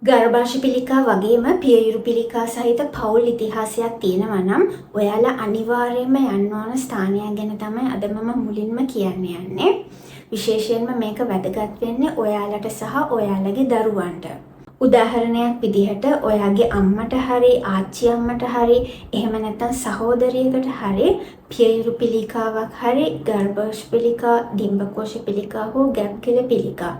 ගර්භාෂ පිළිකා වගේම පියයුරු පිළිකා සහිත පවුල් ඉතිහාසයක් තියෙනවා නම් ඔයාලා අනිවාර්යයෙන්ම යන්න ඕන ස්ථානයක් ගැන තමයි අද මම මුලින්ම කියන්න යන්නේ. විශේෂයෙන්ම මේක වැදගත් වෙන්නේ ඔයාලට සහ ඔයාලගේ දරුවන්ට. උදාහරණයක් විදිහට ඔයාගේ අම්මට හරි, ආච්චි අම්මට හරි, එහෙම නැත්නම් සහෝදරියකට හරි පියයුරු පිළිකාවක් හරි, ගර්භාෂ පිළිකා, ඩිම්බකෝෂ පිළිකා හෝ ගැබ්ගෙල පිළිකා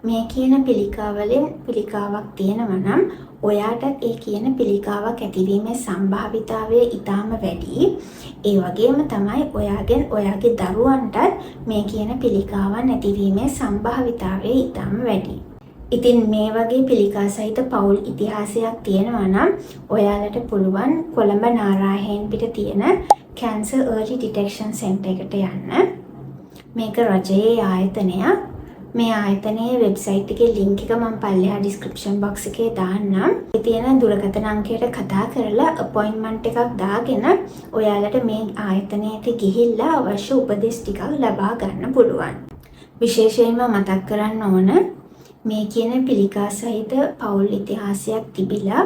මේ කියන පිළිකා වලින් පිළිකාවක් තියෙනවා නම් ඔයාටත් ඒ කියන පිළිකාවක් ඇතිවීමේ සම්භාවිතාවය ඉතාම වැඩි. ඒ වගේම තමයි ඔයාගෙන් ඔයාගේ දරුවන්ටත් මේ කියන පිළිකාවන් ඇතිවීමේ සම්භාවිතාවය ඉතාම වැඩි. ඉතින් මේ වගේ පිළිකා සහිත පවුල් ඉතිහාසයක් තියෙනවා නම් ඔයාලට පුළුවන් කොළඹ නාරාහේන්පිට තියෙන කැන්සර් අර්ලි ඩිටෙක්ෂන් සෙන්ටර් එකට යන්න. මේක රජයේ ආයතනයක්. මේ ආයතනයේ වෙබ්සයිට් එකේ ලින්ක් එක මම පල්ලෙහා ඩිස්ක්‍රිප්ෂන් බොක්ස් එකේ දාන්නම්. ඒ තියෙන දුරකථන අංකයට කතා කරලා අපොයින්ට්මන්ට් එකක් දාගෙන ඔයාලට මේ ආයතනයට ගිහිල්ලා අවශ්‍ය උපදෙස් ටිකක් ලබා ගන්න පුළුවන්. විශේෂයෙන්ම මතක් කරන්න ඕන, මේ කියන පිළිකා සහිත පවුල් ඉතිහාසයක් තිබිලා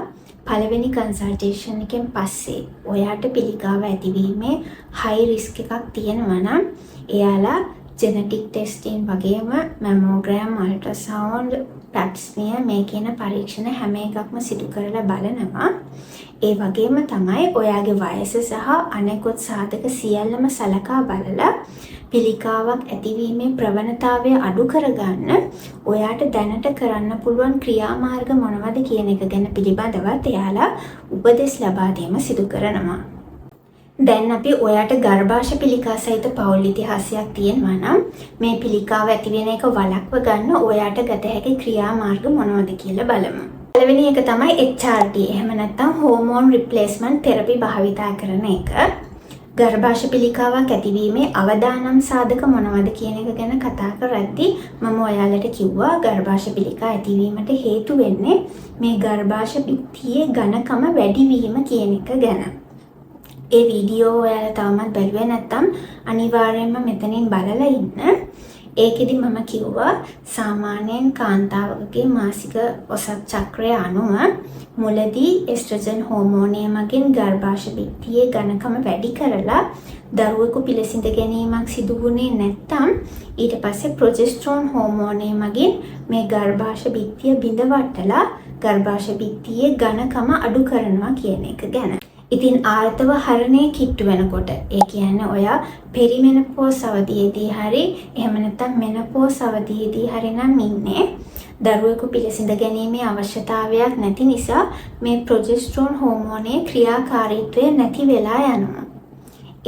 පළවෙනි කන්සල්ටේෂන් එකෙන් පස්සේ ඔයාට පිළිකාව ඇතිවීමේ හයි රිස්ක් එකක් තියෙනවා නම් එයාලා ජෙනටික් ටෙස්ටිං වගේම මැමෝග්‍රෑම්, අල්ට්‍රාසවුන්ඩ්, පැප් ස්මියර් මේ කියන පරීක්ෂණ හැම එකක්ම සිදු කරලා බලනවා. ඒ වගේම තමයි ඔයාගේ වයස සහ අනෙකුත් සාධක සියල්ලම සලකා බලලා පිළිකාවක් ඇතිවීමේ ප්‍රවණතාවය අඩු කරගන්න ඔයාට දැනට කරන්න පුළුවන් ක්‍රියාමාර්ග මොනවද කියන එක ගැන පිළිබඳවත් එයාලා උපදෙස් ලබා දීම සිදු කරනවා. දැන් අපි ඔයාට ගර්භාෂ පිළිකා සහිත පවුල් ඉතිහාසයක් තියෙනවා නම් මේ පිළිකාව ඇති වෙන එක වළක්ව ගන්න ඔයාට ගත හැකි ක්‍රියාමාර්ග මොනවද කියලා බලමු. පළවෙනි එක තමයි HRT, එහෙම නැත්නම් හෝමෝන් රිප්ලේස්මන්ට් තෙරපි භාවිතා කරන එක. ගර්භාෂ පිළිකාවක් ඇතිවීමේ අවදානම් සාධක මොනවද කියන එක ගැන කතා කරද්දි මම ඔයාලට කිව්වා ගර්භාෂ පිළිකා ඇතිවීමට හේතු වෙන්නේ මේ ගර්භාෂ බිත්තියේ ඝනකම වැඩිවීම කියන එක ගැන. ඒ වීඩියෝ ඔයාලා තවමත් බැලුවේ නැත්නම් අනිවාර්යයෙන්ම මෙතනින් බලලා ඉන්න. ඒකෙදි මම කිව්වා සාමාන්‍යයෙන් කාන්තාවකගේ මාසික ඔසත් චක්‍රය අනුව මුලදී එස්ට්‍රජන් හෝමෝනය මගින් ගර්භාෂ බිත්තියේ ඝනකම වැඩි කරලා දරුවෙකු පිළිසිඳ ගැනීමක් සිදු වුණේ නැත්නම් ඊට පස්සේ ප්‍රොජෙස්ට්‍රෝන් හෝමෝනය මගින් මේ ගර්භාෂ බිත්තිය බිඳ වට්ටලා ගර්භාෂ බිත්තියේ ඝනකම අඩු කරනවා කියන එක ගැන. ඉතින් ආර්තව හරණය කිට්ටු වෙනකොට, ඒ කියන්නේ ඔයා පෙරිමෙනපෝස් අවධියේදී හරි එහෙම නැත්නම් මෙනපෝස් අවධියේදී හරි නම් ඉන්නේ, දරුවෙකු පිළිසිඳ ගැනීමේ අවශ්‍යතාවයක් නැති නිසා මේ ප්‍රොජෙස්ට්‍රෝන් හෝමෝනයේ ක්‍රියාකාරීත්වය නැති වෙලා යනවා.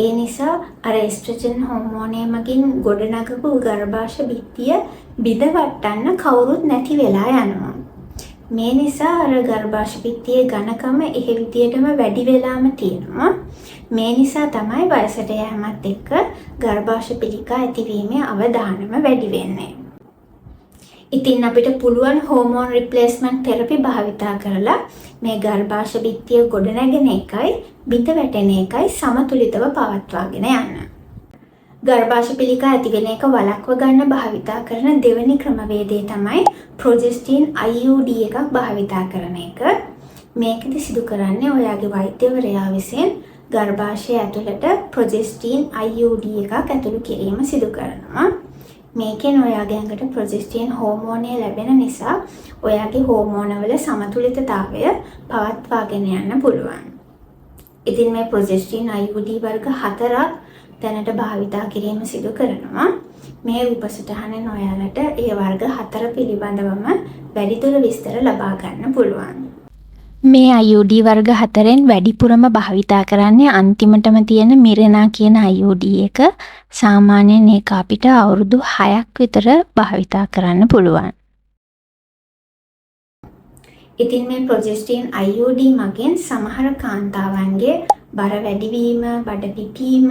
ඒ නිසා අර එස්ට්‍රජන් හෝමෝනය මගින් ගොඩනගපු ගර්භාෂ බිත්තිය බිඳ වට්ටන්න කවුරුත් නැති වෙලා යනවා. මේ නිසා අර ගර්භාෂ බිත්තියේ ඝනකම එහෙ විදියටම වැඩි වෙලාම තියෙනවා. මේ නිසා තමයි වයසට යෑමත් එක්ක ගර්භාෂ පිළිකා ඇතිවීමේ අවදානම වැඩි වෙන්නේ. ඉතින් අපිට පුළුවන් හෝමෝන් රිප්ලේස්මන්ට් තෙරපි භාවිතා කරලා මේ ගර්භාෂ බිත්තිය ගොඩනැගෙන එකයි බිඳ වැටෙන එකයි සමතුලිතව පවත්වාගෙන යන්න. ගර්භාෂ පිළිකා ඇති වෙන එක වළක්ව ගන්න භාවිතා කරන දෙවනි ක්‍රමවේදය තමයි ප්‍රොජෙස්ටින් IUD එකක් භාවිතා කරන එක. මේකෙදි සිදු කරන්නේ ඔයාගේ වෛද්‍යවරයා විසින් ගර්භාෂය ඇතුළට ප්‍රොජෙස්ටින් IUD එකක් ඇතුළු කිරීම සිදු කරනවා. මේකෙන් ඔයාගේ ඇඟට ප්‍රොජෙස්ටින් හෝමෝනය ලැබෙන නිසා ඔයාගේ හෝමෝනවල සමතුලිතතාවය පවත්වාගෙන යන්න පුළුවන්. ඉතින් මේ ප්‍රොජෙස්ටින් IUD වර්ග හතරක් දැනට භාවිතා කිරීම සිදු කරනවා. මේ රූපසටහනෙන් ඔයාලට ඒ වර්ග හතර පිළිබඳවම වැඩිදුර විස්තර ලබා ගන්න පුළුවන්. මේ IUD වර්ග හතරෙන් වැඩිපුරම භාවිතා කරන්නේ අන්තිමටම තියෙන මිරෙනා කියන IUD එක. සාමාන්‍යයෙන් ඒක අපිට අවුරුදු 6ක් විතර භාවිතා කරන්න පුළුවන්. ඉතින් මේ ප්‍රොජෙස්ටින් IUD මගින් සමහර කාන්තාවන්ගේ බර වැඩිවීම, බඩ පිපීම,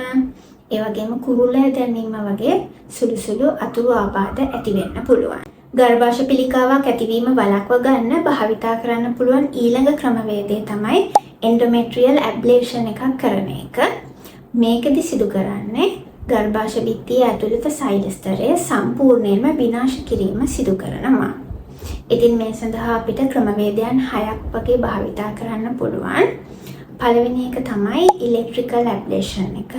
ඒ වගේම කුරුලෑ දැමීම වගේ සුළු සුළු අතුරු ආබාධ ඇති වෙන්න පුළුවන්. ගර්භාෂ පිළිකාවක් ඇතිවීම වළක්ව ගන්න භාවිතා කරන්න පුළුවන් ඊළඟ ක්‍රමවේදය තමයි එන්ඩෝමෙට්‍රියල් ඇබ්ලේෂන් එකක් කරන එක. මේකෙදි සිදු කරන්නේ ගර්භාෂ බිත්තිය ඇතුළත සෛල ස්තරය සම්පූර්ණයෙන්ම විනාශ කිරීම සිදු කරනවා. ඉතින් මේ සඳහා අපිට ක්‍රමවේදයන් හයක් වගේ භාවිතා කරන්න පුළුවන්. පළවෙනි එක තමයි ඉලෙක්ට්‍රිකල් ඇබ්ලේෂන් එක.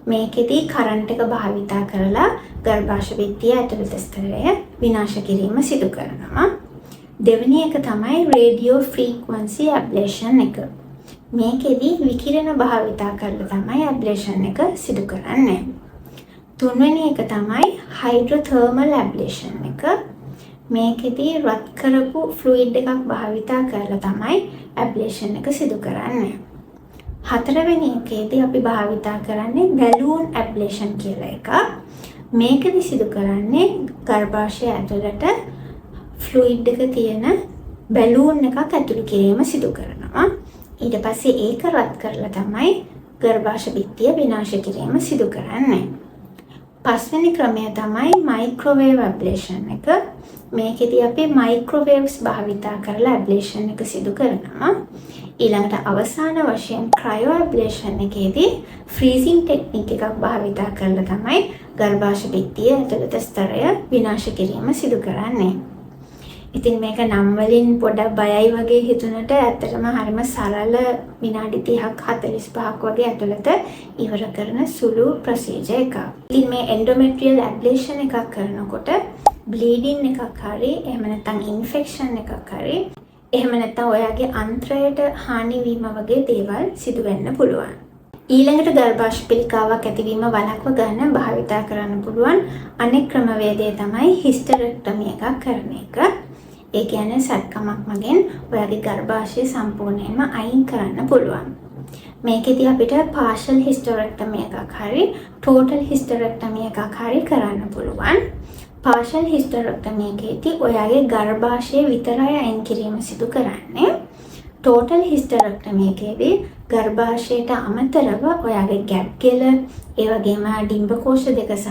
මේකෙදි කරන්ට් එක භාවිතා කරලා ගර්භාෂ බිත්තිය ඇතුළත ස්තරය විනාශ කිරීම සිදු කරනවා. දෙවෙනි එක තමයි රේඩියෝ ෆ්‍රීක්වන්සි ඇබ්ලේෂන් එක. මේකෙදි විකිරණ භාවිතා කරලා තමයි ඇබ්ලේෂන් එක සිදු කරන්නේ. තුන්වෙනි එක තමයි හයිඩ්‍රොතර්මල් ඇබ්ලේෂන් එක. මේකෙදි රත් කරපු ෆ්ලුයිඩ් එකක් භාවිතා කරලා තමයි ඇබ්ලේෂන් එක සිදු කරන්නේ. හතරවෙනි එකේදී අපි භාවිතා කරන්නේ බැලූන් ඇබ්ලේෂන් කියලා එකක්. මේකෙදි සිදු කරන්නේ ගර්භාෂය ඇතුළට ෆ්ලුයිඩ් එක තියෙන බැලූන් එකක් ඇතුළු කිරීම සිදු කරනවා. ඊට පස්සේ ඒක රත් කරලා තමයි ගර්භාෂ බිත්තිය විනාශ කිරීම සිදු කරන්නේ. පස්වෙනි ක්‍රමය තමයි මයික්‍රෝවේව් ඇබ්ලේෂන් එක. මේකෙදි අපි මයික්‍රෝවේව්ස් භාවිතා කරලා ඇබ්ලේෂන් එක සිදු කරනවා. ඊළඟට අවසාන වශයෙන් ක්‍රයෝ ඇබ්ලේෂන් එකේදී ෆ්‍රීසිං ටෙක්නික් එකක් භාවිතා කරලා තමයි ගර්භාෂ බිත්තිය ඇතුළත ස්තරය විනාශ කිරීම සිදු කරන්නේ. ඉතින් මේක නම් වලින් පොඩක් බයයි වගේ හිතුනට ඇත්තටම හරිම සරල, විනාඩි 30ක් 45ක් වගේ ඇතුළත ඉවර කරන සුළු ප්‍රොසීජර් එකක්. ඉතින් මේ එන්ඩෝමෙට්‍රියල් ඇබ්ලේෂන් එකක් කරනකොට බ්ලීඩින් එකක් හරි, එහෙම නැත්නම් ඉන්ෆෙක්ෂන් එකක් හරි, එහෙම නැත්නම් ඔයාගේ අන්ත්‍රයට හානි වීම වගේ දේවල් සිදු වෙන්න පුළුවන්. ඊළඟට ගර්භාෂ පිළිකාවක් ඇතිවීම වළක්ව ගන්න භාවිතා කරන්න පුළුවන් අනෙක් ක්‍රමවේදය තමයි හිස්ටරෙක්ටමි එකක් කරන එක. ඒ කියන්නේ සැත්කමක් මගින් ඔයාගේ ගර්භාෂය සම්පූර්ණයෙන්ම අයින් කරන්න පුළුවන්. මේකෙදි අපිට පාර්ෂල් හිස්ටරෙක්ටමි එකක් හරි ටෝටල් හිස්ටරෙක්ටමි එකක් හරි කරන්න පුළුවන්. පාර්ෂල් හිස්ටරෙක්ටමි එකේදී ඔයාගේ ගර්භාෂය විතරයි අයින් කිරීම සිදු කරන්නේ. ටෝටල් හිස්ටරෙක්ටමි එකේදී ගර්භාෂයට අමතරව ඔයාගේ ගැබ් ගෙල, ඒ වගේම ඩිම්බකෝෂ දෙක සහ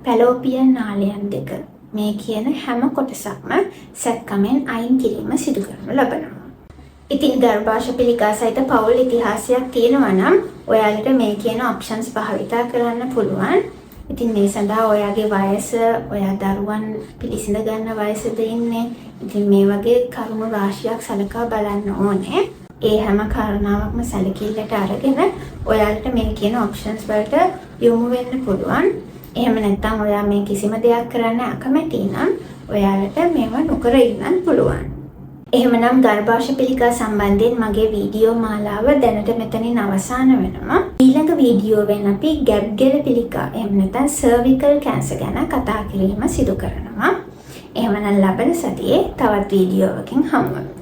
ෆැලෝපියන් නාලයන් දෙක, මේ කියන හැම කොටසක්ම සැත්කමෙන් අයින් කිරීම සිදු කරනු ලබනවා. ඉතින් ගර්භාෂ පිළිකා සහිත පවුල් ඉතිහාසයක් තියෙනවා නම් ඔයාලට මේ කියන ඔප්ෂන්ස් භාවිතා කරන්න පුළුවන්. ඉතින් මේ සඳහා ඔයාගේ වයස, ඔයා දරුවන් පිළිසිඳ ගන්න වයසද ඉන්නේ, ඉතින් මේ වගේ කරුණු රාශියක් සලකා බලන්න ඕනේ. ඒ හැම කාරණාවක්ම සැලකිල්ලට අරගෙන ඔයාලට මේ කියන ඔප්ෂන්ස් වලට යොමු වෙන්න පුළුවන්. එහෙම නැත්නම් ඔයා මේ කිසිම දෙයක් කරන්න අකමැති නම් ඔයාලට මේවා නොකර ඉන්නත් පුළුවන්. එහෙමනම් ගර්භාෂ පිළිකා සම්බන්ධයෙන් මගේ වීඩියෝ මාලාව දැනට මෙතනින් අවසන් වෙනවා. ඊළඟ වීඩියෝවෙන් අපි ගැබ් ගෙල පිළිකා, එහෙම නැත්නම් සර්විකල් කැන්සර් ගැන කතා කිරීම සිදු කරනවා. එහෙමනම් ලබන සතියේ තවත් වීඩියෝවකින් හමු වෙමු.